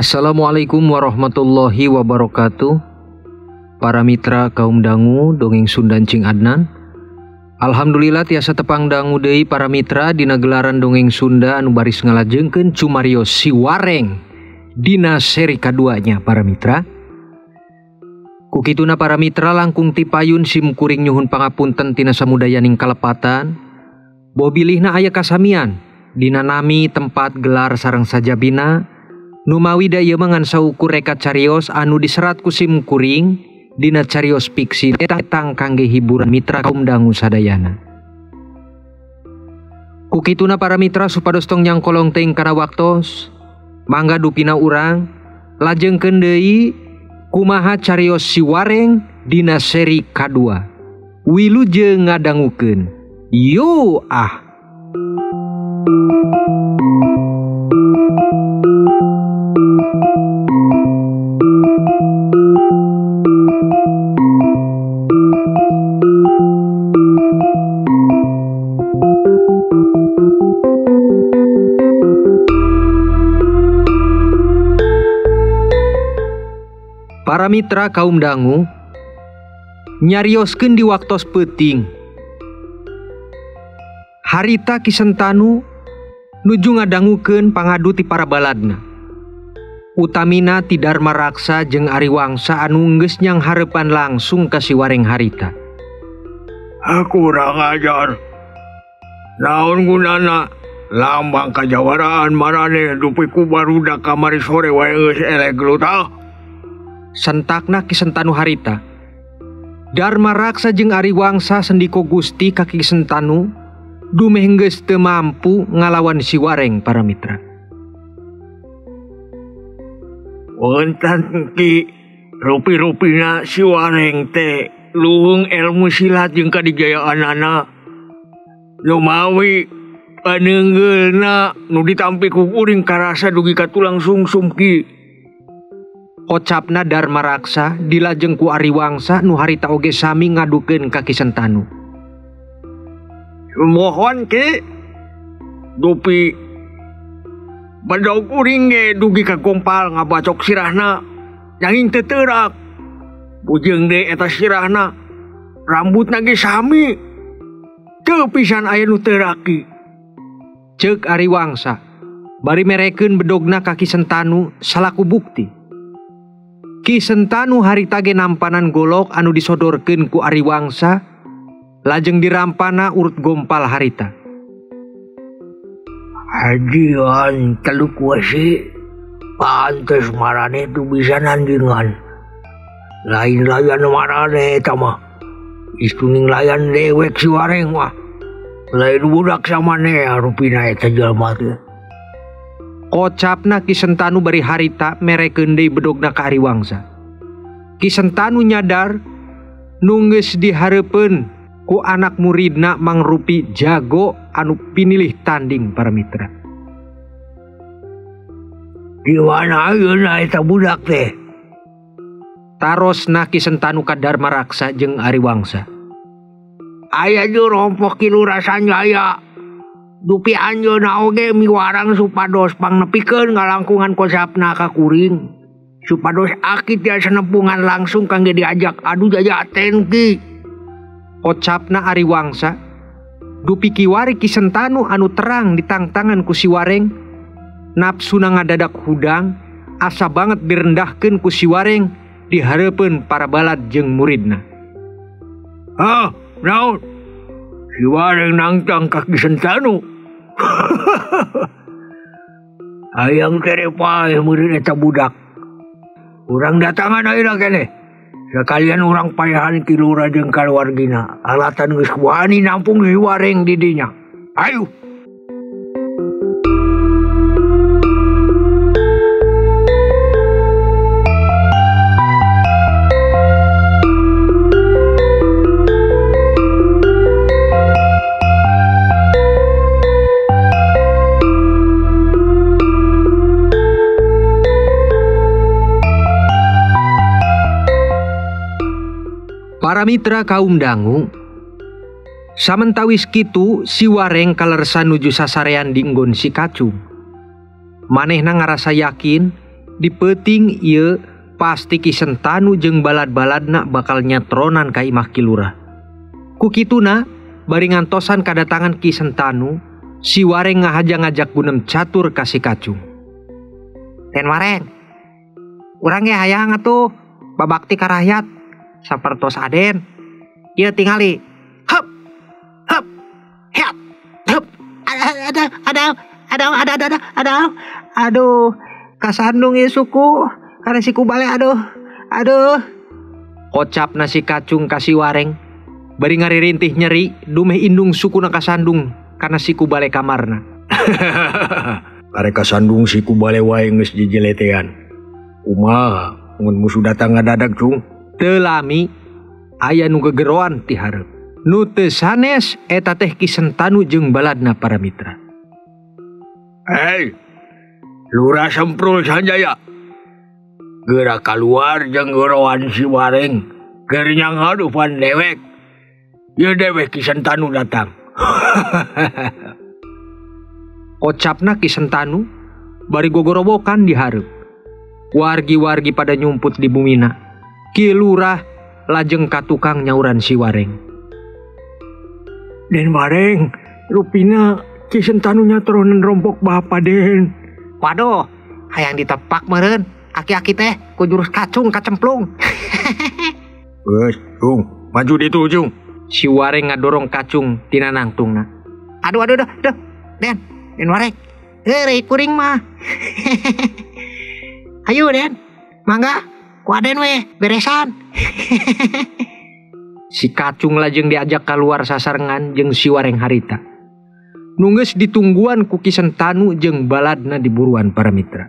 Assalamualaikum warahmatullahi wabarakatuh. Para mitra kaum dangu dongeng Sunda Cing Adnan. Alhamdulillah tiasa tepang dangu deui para mitra dina gelaran dongeng Sunda anu baris ngalajengkeun cumarios Si Wareng dina seri kaduanya para mitra. Kukituna para mitra langkung tipayun sim kuring nyuhun pangapunten tina samudayaning kalepatan. Boh bilihna aya kasamian dina nami tempat gelar sareng sajabina. Numawi da ieu mah ngan saukur reka carios anu diserat ku sim kuring dina carios fiksi tentang kangge hiburan mitra kaum dangu sadayana. Kukituna para mitra supados tong nyangkolong teuing kana waktos, mangga dupina urang lajengkeun deui kumaha carios Si Wareng dina seri kadua. Wilujeng ngadangukeun. Yo ah. Para mitra kaum dangu nyarioskeun di waktos peuting. Harita Ki Sentanu nuju ngadangukeun pangadu ti para baladna. Utamina ti Darma Raksa jeung Ari Wangsa anu geus nyanghareupan langsung ka Si Wareng harita. Aku kurang ajar. Naon gunana lambang kajawaraan maraneh dupi ku barudak kamari sore wae geus eleh gelut ah. Sentakna Ki Sentanu harita. Darma Raksa jeung Ari Wangsa sendiko Gusti ka Ki Sentanu dumeh geus teu mampu ngalawan Si Wareng para mitra. Wonten Ki, rupi-rupina Si Wareng teh luhung ilmu silat jeung kadijayaanana. Lumawi paneunggeulna nu ditampi ku kuring karasa dugi ka tulang sungsum Ki. Ocapna Darma Raksa dilajeng ku Ari Wangsa nu harita oge sami ngadukeun ka Ki Sentanu. Mohon Ki, dupi bedog kuring ge dugi ka gompal ngabacok sirahna nanging teu teurak. Bujeng deui eta sirahna, rambutna ge sami. Teu pisan aya nu teurak Ki. Ceuk Ari Wangsa bari merekeun bedogna ka Ki Sentanu salaku bukti. Ki Sentanu harita ge nampanan golok anu disodorkeun ku Ari Wangsa lajeng dirampana urut gompal harita. Ajian teluk wasi pantes marane tu bisa nandingan. Lain layan marane eta mah. Istuning layan dewek Si Wareng mah. Lain budak samane rupina eta jelema teh. Kocapna Ki Sentanu bari harita merekeun deui bedogna ka Ari Wangsa. Ki Sentanu nyadar nu geus dihareupeun ku anak muridna mangrupi jago anu pinilih tanding para mitra. Di mana ayeuna eta budak teh? Tarosna Ki Sentanu ka Darma Raksa jeung Ari Wangsa. Aya jeung rompok Ki Lurah Sanjaya. Dupi anjeunna oge miwarang supados pangnepikeun ngalangkungan kosapna ka kuring. Supados aki tiasa nepungan langsung kangge diajak adu jajaten Ki. Ocapna Ari Wangsa. Dupi kiwari Ki Sentanu anu terang ditangtangan ku Si Wareng. Nafsuna ngadadak hudang, asa banget direndahkeun ku Si Wareng di hareupeun para balad jeung muridna. Hah, naon? Si Wareng nangtang ka Ki Sentanu. Hayang tere paeh meureun eta budak. Urang datangan ayeuna keneh. Sekalian urang paehan Ki Lurah jeung kaluargina. Alatan geus wani nampung Si Wareng di dinya. Ayo. Para mitra kaum dangu, samentawis kitu Si Wareng kalersan nuju sasarean di nggon Si Kacung. Manehna ngarasa yakin Di peuting ieu pasti Ki Sentanu jeung balad-baladna bakal nyatronan ka imah Ki Lurah. Ku kituna bari ngantosan kadatangan Ki Sentanu, si Wareng ngahaja ngajak gunem catur ka si Kacung. Den Wareng, urang ge hayang atuh babakti ka rakyat sapertos Aden. Ieu tingali. Hup. Hup. Hiat. Hup. Ada ada ada ada ada ada. Aduh, kasandung ieu suku. Karena siku bale aduh. Aduh. Kocapna si Kacung ka si Wareng. Bari ngaririntih nyeri dumeh indung sukuna kasandung kana siku bale kamarna. Karek kasandung siku bale wae geus jejeletean. Kumaha mun musuh datang ngadadak, Cung? Teu lami aya nu gegeroan ti hareup. Nu teu sanes eta teh Ki Sentanu jeung baladna para mitra. Hei, Lurah Semprul Sanjaya. Geura kaluar jeung geroan si Wareng keur nyanghadupan dewek. Ieu dewek Ki Sentanu datang. Kocapna Ki Sentanu bari gogorowokan di hareup. Wargi-wargi pada nyumput di bumina. Ki Lurah lajeng ka tukang nyauran si Wareng. Den Wareng, rupina Ki Sentanu nyatronan rompok bapa Den. Waduh, hayang ditepak meureun. Aki-aki teh ku jurus kacung kacemplung. Geus, Cung, maju ditu, Cung. Si Wareng ngadorong kacung tina nangtungna. Aduh aduh aduh, aduh. Den, Den Wareng. Heureuy kuring mah. Ayo Den, mangga ku Aden we beresan. Si Kacung lajeng diajak keluar sasarengan jeung si Wareng harita. Nu geus ditungguan ku Ki Sentanu jeung baladna di buruan para mitra.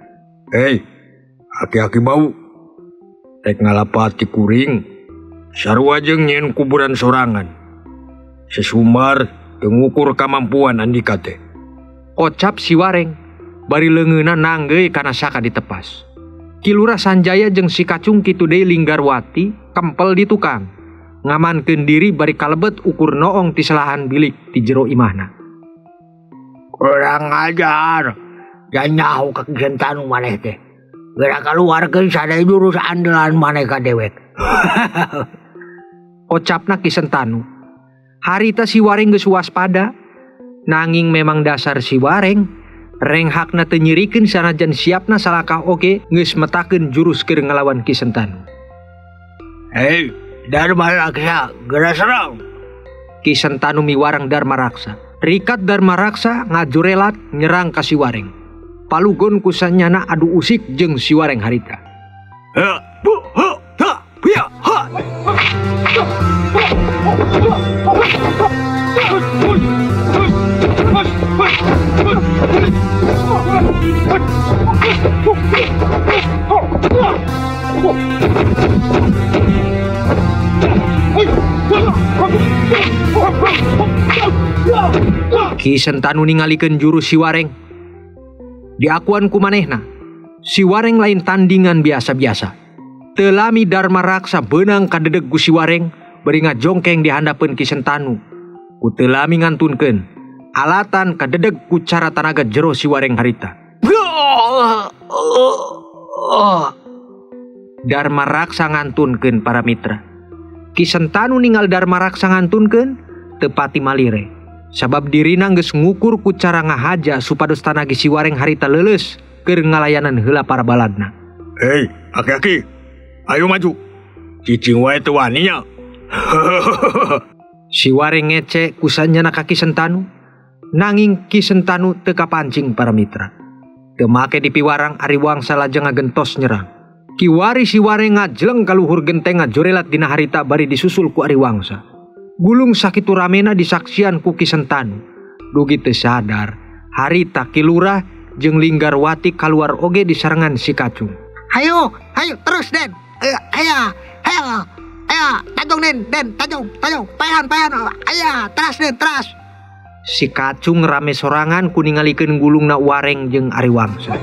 Hei, aki-aki bau. Rek ngalapati kuring. Sarua jeung nyieun kuburan sorangan. Sesumbar teu ngukur kamampuan andika teh. Kocap si Wareng bari leungeunna nanggeuy kana saka ditepas. Ki Lurah Sanjaya jeung si Kacung kitu deui Linggarwati kempel di tukang. Ngamankeun diri bari kalebet ukur noong ti selahan bilik ti jero imahna. Kurang ajar. Janyaho ka Ki Sentanu maneh teh. Geura kaluarkeun sadaya jurus andalan maneh ka dewek. Kocapna Ki Sentanu. Harita si Wareng geus waspada. Nanging memang dasar si Wareng renghakna teu nyirikeun sanajan siapna salakah oge geus metakeun jurus keur ngalawan Ki Sentanu. Hei, Dharma Raksa, geura serang. Ki Sentanu miwarang Dharma Raksa. Rikat Dharma Raksa ngajurelat nyerang ka si Wareng. Palugon kusanyana adu usik jeung si Wareng harita. Ha, bu, ha, ta, pia, ha. Ki Sentanu ningalikeun jurus si Wareng. Diakuan ku manehna, si Wareng lain tandingan biasa-biasa. Teu lami Dharma Raksa beunang kadedeg ku si Wareng bari ngajongkeng di handapeun Ki Sentanu. Ku teu lami ngantunkeun alatan kadedeg ku cara tanaga jero si Wareng harita. Dharma Raksa ngantunkeun para mitra. Ki Sentanu ningal Dharma Raksa ngantunkeun teu pati malire. Sabab dirina geus ngukur ku cara ngahaja supados tanagi si Wareng harita leuleus keur ngalayanan heula para baladna. Hei, aki-aki, ayo maju. Cicing wae teu wani nya. Si Wareng ngece kusanyana ka Ki Sentanu, nanging Ki Sentanu teu kapancing para mitra. Teu make dipiwarang Ari Wangsa lajeng ngagentos nyerang. Kiwari si Wareng ngajleng ka luhur genteng ngajorelat dina harita bari disusul ku Ari Wangsa. Gulung sakitu ramena disaksian ku Ki Sentanu. Dugi teu sadar, harita Ki Lurah jeung Linggarwati kaluar oge disarengan si Kacung. Hayo, hayo terus Den. Ayo, ayo, ayo, tajong Den, Den, tajong, tajong, payan, payan, ayo, teras Den, teras. Si Kacung rame sorangan ku ningalikeun gulungna Wareng jeung Ari Wangsa.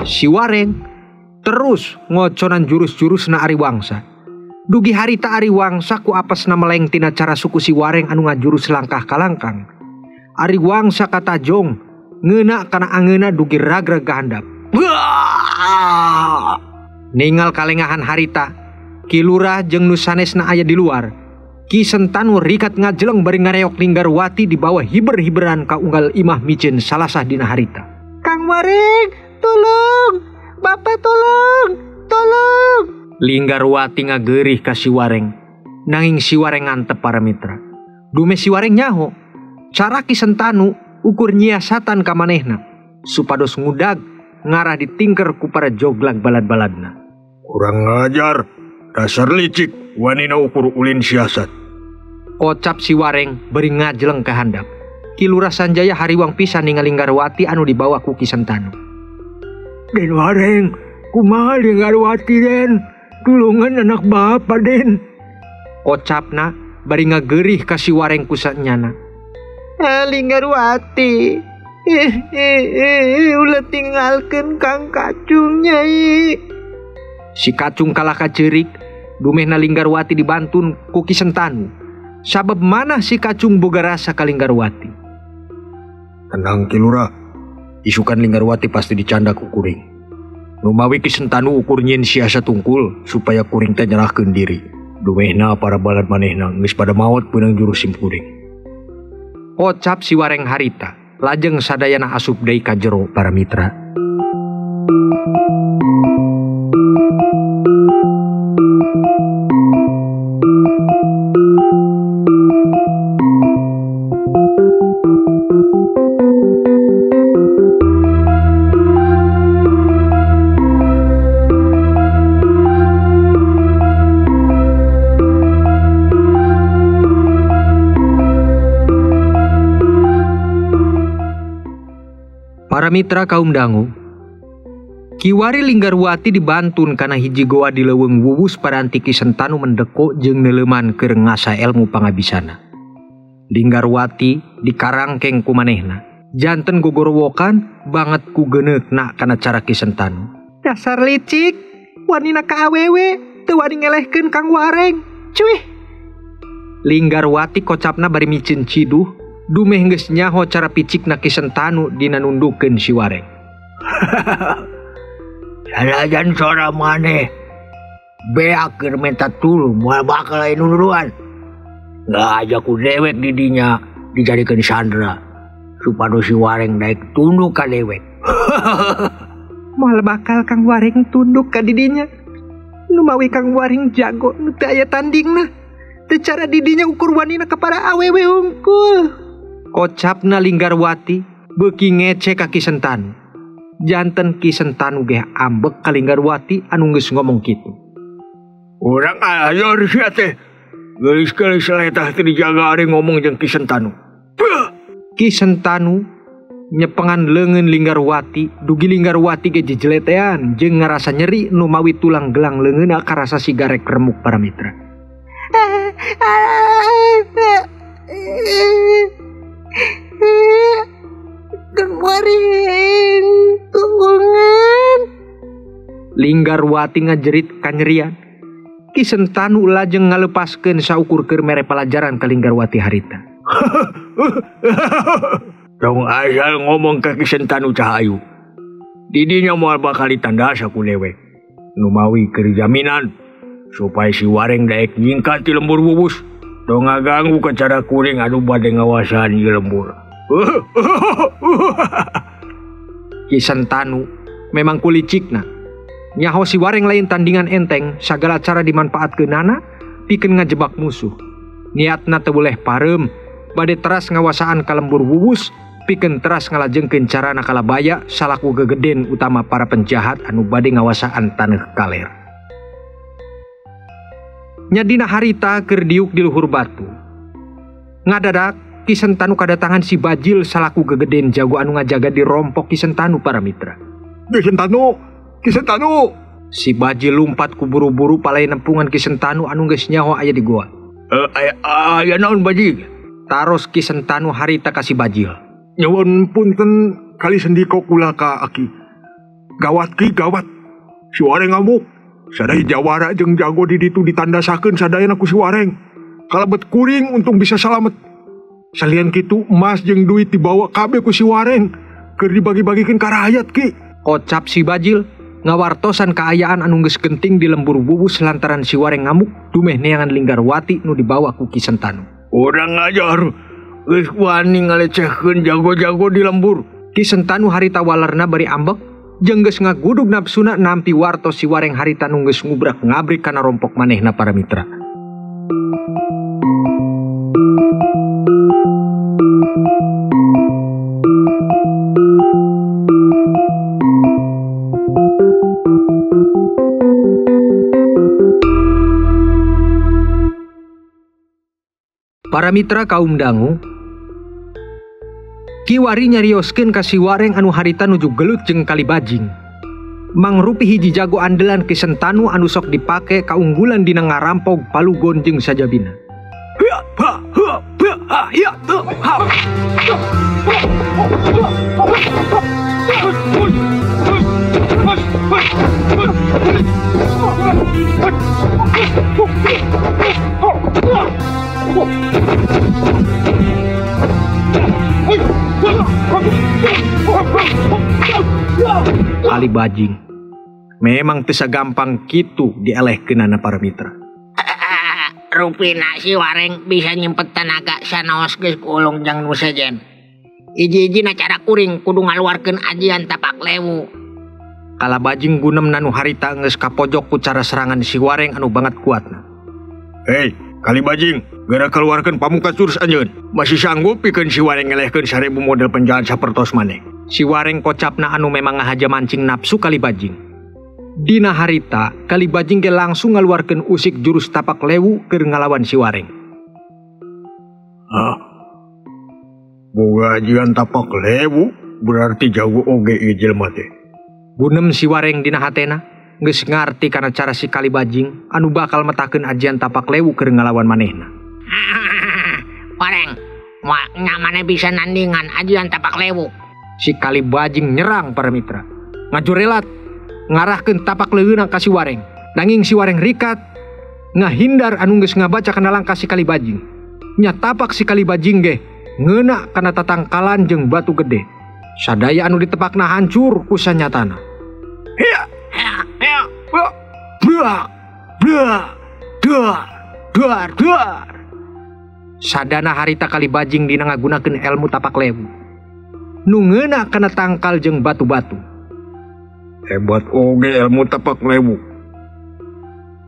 Si Wareng terus ngoconan jurus-jurus na Ari Wangsa. Dugi harita Ari Wangsa ku apesna meleng tina cara suku si Wareng anu ngajurus langkah kalangkang. Ari Wangsa katajong ngeuna kana angeuna dugi ragrag ka handap. Ningal kalengahan harita, Ki Lurah jeung nu sanesna aya di luar. Ki Sentanu rikat ngajeleng bari ngareok Linggarwati di bawah hiber-hiberan ka unggal imah miceun salasah dina harita. Kang Wareng, tolong! Bapak tolong! Tolong! Linggarwati ngageurih ka si Wareng. Nanging si Wareng ngantep para mitra. Dume si Wareng nyaho, cara Ki Sentanu ukur nyiasatan ka manehna supados ngudag ngarah ditingker ku para joglag balad-baladna. Kurang ngajar, dasar licik, wanina ukur ulin siasat. Kocap si Wareng beri ngajeleng ka handap. Ki Lurah Sanjaya hariwang pisan ningali Linggarwati anu dibawa ku Ki Sentanu. Den Wareng, kumaha Linggarwati den? Tulungan anak bapak den. Kocapna bari ngageurih ka si Wareng ku sanyana. Linggarwati, ulah tinggalkeun Kang Kacung nyai. Si Kacung kalah kaceurik, dumehna Linggarwati dibantun ku Ki Sentanu. Sabab mana si Kacung boga rasa ka Linggarwati. Tenang Ki Lurah, isukan Linggarwati pasti dicanda ku kuring. Numawi Ki Sentanu ukur nyieun siasat tungkul supaya kuring teh nyerahkeun diri. Dumehna para balad manehna geus pada maot beunang jurus sim kuring. Kocap si Wareng harita, lajeng sadayana asup deui ka jero para mitra. Para mitra kaum dangu, kiwari Linggarwati dibantun kana hiji goa di leuweung wuwus paranti Ki Sentanu mendeko jeung neuleuman keur ngasah elmu pangabisana. Linggarwati dikarangkeng ku manehna, janten gogorowokan banget ku geuneukna kana cara Ki Sentanu. Dasar licik, wanina ka awewe teu wani ngelehkeun Kang Wareng. Cuih. Linggarwati kocapna bari miceun ciduh. Dumeh geus nyaho cara picikna Ki Sentanu dina nundukeun si Wareng. Sanajan sora maneh beak keur minta tulung moal bakal aya nunduan. Ngaja ku dewek di dinya dijadikeun sandra supados si Wareng daek tunduk ka dewek. Moal bakal Kang Wareng tunduk ka didinya. Numawi Kang Wareng jago nu teu aya tandingna. Teu cara didinya ukur wanina kepada awewe hungkul. Kocapna Linggarwati beuki ngece ka Ki Sentanu. Janten Ki Sentanu ge ambek ka Linggarwati anu geus ngomong kitu. Urang ayor sia teh. Geulis-geulis letah teh dijaga ari ngomong jeung Ki Sentanu. Ki Sentanu nyepengan leungeun Linggarwati, dugi Linggarwati ge jejeletean jeung ngarasa nyeri numawi tulang gelang leungeunna karasa sigarek remuk para mitra. Kang Wareng, tulungan. Linggarwati ngajerit kanyerian. Ki Sentanu lajeng ngalepaskeun saukur keur mere palajaran ka Linggarwati harita. Tong asal ngomong ka Ki Sentanu Cahayu. Didinya moal bakal ditandasa ku dewek. Numawi keur jaminan supaya si Wareng daek nyingkat ti lembur wuwus. Tong ngaganggu ka cara kuring anu bade ngawasaan ieu lembur. Ki Sentanu memang kulicikna. Nyaho si Wareng lain tandingan enteng, sagala cara dimanfaatkeunana pikeun ngajebak musuh. Niatna teu boleh pareum, bade teras ngawasaan ka lembur wuwus, pikeun teras ngalajengkeun carana kalabaya salaku gegeden utama para penjahat anu bade ngawasaan taneuh kaler. Nyadina harita keur diuk di luhur batu. Ngadadak Ki Sentanu kadatangan si Bajil salaku gegeden jago anu ngajaga di rompok Ki Sentanu para mitra. Ki Sentanu, Ki Sentanu. Si Bajil lumpat ku buru-buru palai nempungan Ki Sentanu anu geus nyaho aya di goa. Aya naon Bajil? Taros Ki Sentanu harita ka si Bajil. Nyuwun punten kali sendiko kula ka aki. Gawat ki gawat. Si Wareng ngamuk. Sadaya jawara jeung jago di ditu ditandasakeun sadayana ku si Wareng. Kalebet kuring untung bisa salamet. Salian kitu emas jeung duit dibawa kabeh ku si Wareng. Keur dibagi-bagikeun ka rakyat ki. Kocap si Bajil ngawartosan kaayaan anu geus genting di lembur Wuwus lantaran si Wareng ngamuk dumeh neangan Linggarwati nu dibawa ku Ki Sentanu. Urang ajar geus wani ngalecehkeun jago-jago di lembur. Ki Sentanu harita walerna bari ambek jeung geus ngagudug napsuna nampi wartos si Wareng harita nu geus ngubrak ngabrik kana rompok manehna para mitra. Para mitra kaum dangu, Kiwari nyarioskeun ka si Wareng anu harita nuju gelut jeung Kalibajing. Mangrupi hiji jago andelan Ki Sentanu anu sok dipake kaunggulan dina ngarampog palugon jeung sajabina. Kalibajing memang teu sagampang kitu dielehkeunana para mitra. Rupina si Wareng bisa nyempet tenaga sanaos geus kulung jang nu sejen. Hiji-hijina cara kuring kudu ngaluarkeun ajian tapak lewu. Kalabajing gunem nanu harita geus kapojok ku cara serangan si Wareng anu banget kuatna. Hei, Kalibajing, geura keluarkeun pamungkas jurus anjeun. Masih sanggup pikeun si Wareng ngelehkeun 1000 model penjahat sapertos maneh. Si Wareng kocapna anu memang ngahaja mancing nafsu Kalibajing. Dina harita, Kalibajing ge langsung ngaluarkeun usik jurus tapak lewu keur ngalawan si Wareng. Hah? Boga ajian tapak lewu berarti jago oge ieu jelema teh. Gunem si Wareng dina hatena geus ngarti kana cara si Kalibajing anu bakal metakeun ajian tapak lewu keur ngalawan manehna. Wareng, moal nyamane bisa nandingan ajian tapak lewu. Si Kalibajing nyerang para mitra. Ngajurelat ngarahkeun tapak leuweuna ka si Wareng. Nanging si Wareng rikat ngahindar anu geus ngabaca kana langkah si Kalibajing. Nya tapak si Kalibajing ge ngeuna kana tatangkalan jeung batu gede. Sadaya anu ditepakna hancur ku sanyatana. Hiya, hiya, blah, blah, duar, duar, duar. Sadana harita Kalibajing dina ngagunakeun ilmu tapak lewu. Nu ngeuna kana tangkal jeung batu-batu. Hebat oge ilmu tapak lewu.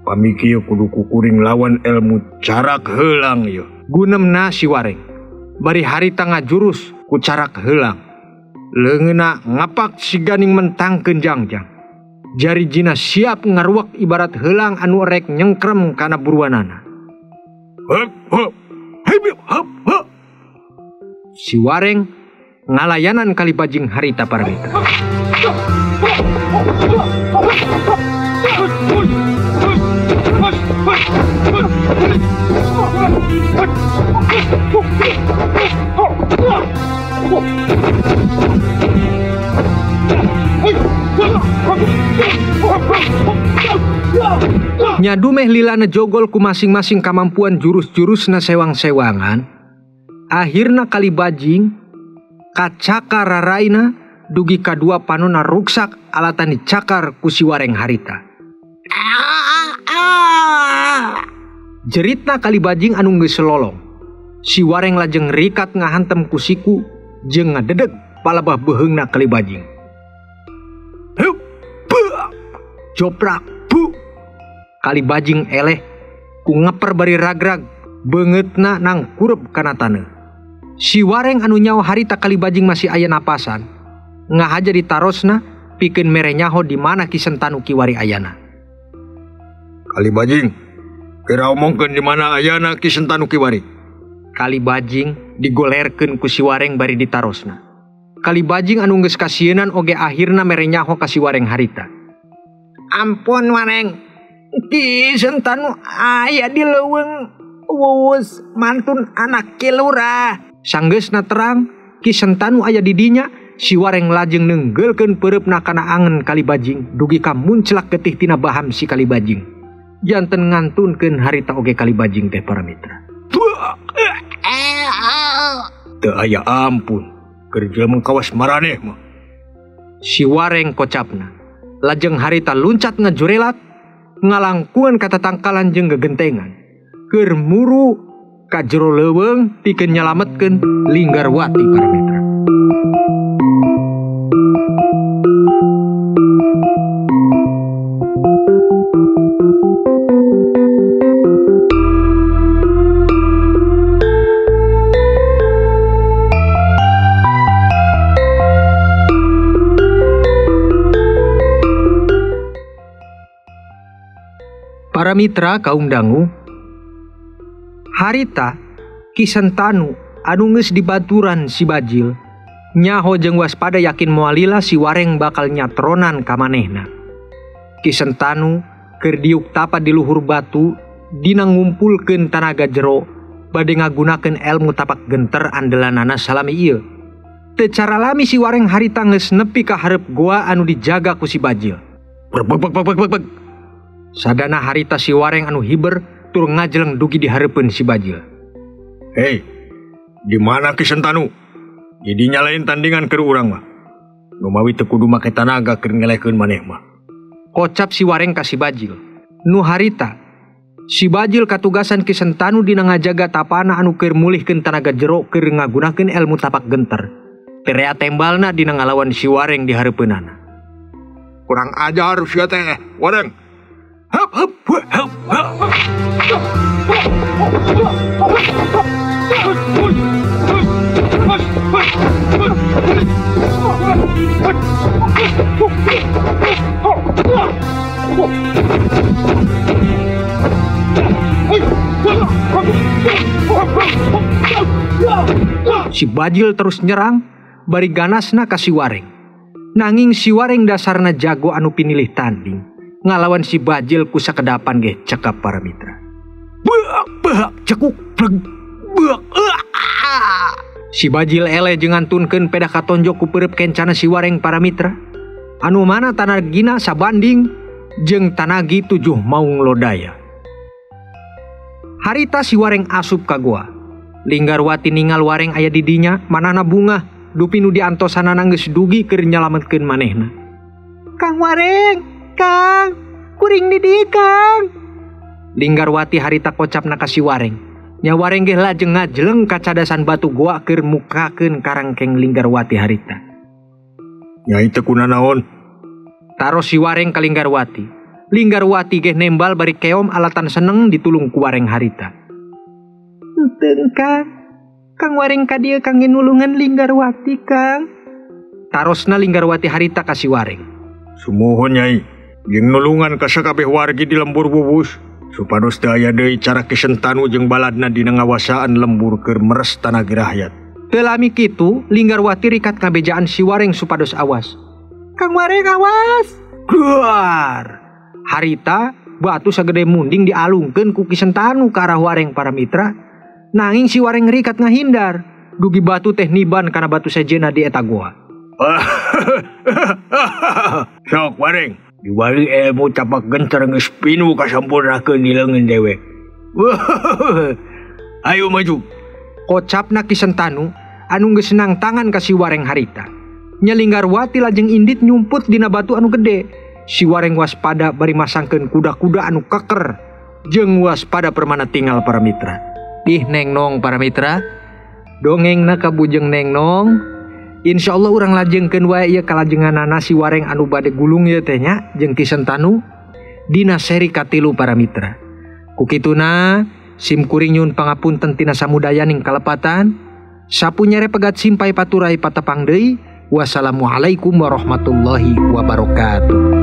Pamiki kudu kukuring lawan ilmu carak heulang ieu. Gunemna si Wareng. Bari harita ngajurus ku carak heulang. Leungeunna ngapak si ganing mentangkeun jangjang. Jari jina siap ngaruak ibarat heulang anu rek nyengkrem kana buruanana. Hup hup. Hep hup hup. Si Wareng ngalayanan Kalibajing harita para mitra. Nyadumeh lilana jogol ku masing-masing kamampuan jurus-jurusna sewang-sewangan. Akhirna Kalibajing kacakar raraina dugi kadua panona ruksak alatan dicakar ku si Wareng harita. Jeritna Kalibajing anu geus lolong. Si Wareng lajeng rikat ngahantem ku siku jeung ngadedeg palebah beuheungna Kalibajing. Hup, joprak, bu. Kalibajing eleh ku ngeper bari ragrag beungeutna nangkurep kana taneuh. Si Wareng anu nyaho harita Kalibajing masih aya napasan, ngahaja ditarosna pikeun mere nyaho di mana Ki Sentanu kiwari ayana. Kalibajing, geura omongkeun di mana ayana Ki Sentanu kiwari. Kalibajing digolerkeun ku si Wareng bari ditarosna. Kalibajing anu geus kasieunan oge akhirna mere nyaho ka si Wareng harita. Ampun Wareng, Ki Sentanu aya di leuweung Wuwus mantun anak Ki Lurah. Sanggeusna terang, Ki Sentanu aya di dinya, si Wareng lajeng nenggelkeun peureupna kana angen Kalibajing dugi ka munclak getih tina baham si Kalibajing. Janten ngantunkeun harita oge Kalibajing teh para mitra. Teu aya ampun, keur jelema kawas maraneh mah. Si Wareng kocapna. Lajeng harita luncat ngajurelat, ngalangkungan ka tatangkalan jeung gegentengan. Keur muru ka jero leuweung pikeun nyalametkeun Linggarwati para mitra. Para mitra kaum dangu, harita Ki Sentanu anu geus dibaturan si Bajil nyaho jeung waspada yakin moal lila si Wareng bakal nyatronan ka manehna. Ki Sentanu keur diuk tapa di luhur batu dina ngumpulkeun tanaga jero bade ngagunakeun elmu tapak genter andelanana salami ieu. Teu cara lami si Wareng harita geus nepi ka hareup goa anu dijaga ku si Bajil. Beg beg beg beg beg. Sadana harita si Wareng anu hiber tur ngajeleng dugi di hareupeun si Bajil. Hei, di mana Ki Sentanu? Jadi nyalain tandingan keur urang mah. Nu mawi teu kudu make tanaga keur ngelehkeun maneh mah. Kocap si Wareng ka si Bajil. Nu harita si Bajil katugasan Ki Sentanu dina ngajaga tapana anu keur mulihkeun tanaga jero keur ngagunakeun elmu tapak genter. Terea tembalna dina ngalawan si Wareng di hareupeunana. Kurang ajar sia teh, Wareng. Hup, hup, hup, hup, hup. Si Bajil terus nyerang bari ganasna ka si Wareng. Nanging si Wareng dasarna jago anu pinilih tanding. Ngalawan si Bajil ku sakedapan ge cekap para mitra. Beak beak cekuk bleg beak. Si Bajil eleh jeung ngantunkeun pedah katonjok ku peureub kencana si Wareng para mitra. Anu mana tanagina sabanding jeung tanagi 7 maung lodaya. Harita si Wareng asup ka goa. Linggarwati ningal Wareng aya di dinya, manahna bungah dupi nu diantosanana geus dugi keur nyalametkeun manehna. Kang Wareng, Kang, kuring di dieu Kang. Linggarwati harita kocapna ka si Wareng. Nya Wareng ge lajeng ngajeleng ka cadasan batu goa keur mukakeun karangkeng Linggarwati harita. Nyai teu kunanaon? Taros si Wareng ka Linggarwati. Linggarwati ge nembal bari keom alatan seneng ditulung ku Wareng harita. Henteu Kang, Kang Wareng ka dieu kangge nulungan Linggarwati Kang. Tarosna Linggarwati harita ka si Wareng. Sumuhun Nyai, jeung nulungan ka sakabeh wargi di lembur bubus supados teu aya deui cara Ki Sentanu jeung baladna dina ngawasaan lembur keur meres tanah rakyat. Teu lami kitu Linggarwati rikat ngabejaan si Wareng supados awas. Kang Wareng awas. Keluar. Harita batu sagede munding dialungkeun ku Ki Sentanu ka arah Wareng para mitra. Nanging si Wareng rikat ngahindar. Dugi batu teh niban kana batu sejena di eta goa. Sok Wareng, diwali ilmu tapak genter geus pinu kasampurnakeun di leungeun dewek. Ayo maju. Kocapna Ki Sentanu anu geus senang tangan ka si Wareng harita. Nya Linggarwati lajeng indit nyumput dina batu anu gede. Si Wareng waspada bari masangkeun kuda-kuda anu keker jeung waspada permana tinggal para mitra. Ih neng nong para mitra, dongengna ka bujeng neng nong. Insyaallah urang lajengkeun wae ieu kalajenganana si Wareng anu bade gulung ieu teh nya jeung Ki Sentanu dina seri katilu para mitra. Ku kituna sim kuring nyuhun pangapunten tina samudayaning kalepatan. Sapu nyere pegat simpai paturai patepang deui. Wassalamualaikum warahmatullahi wabarakatuh.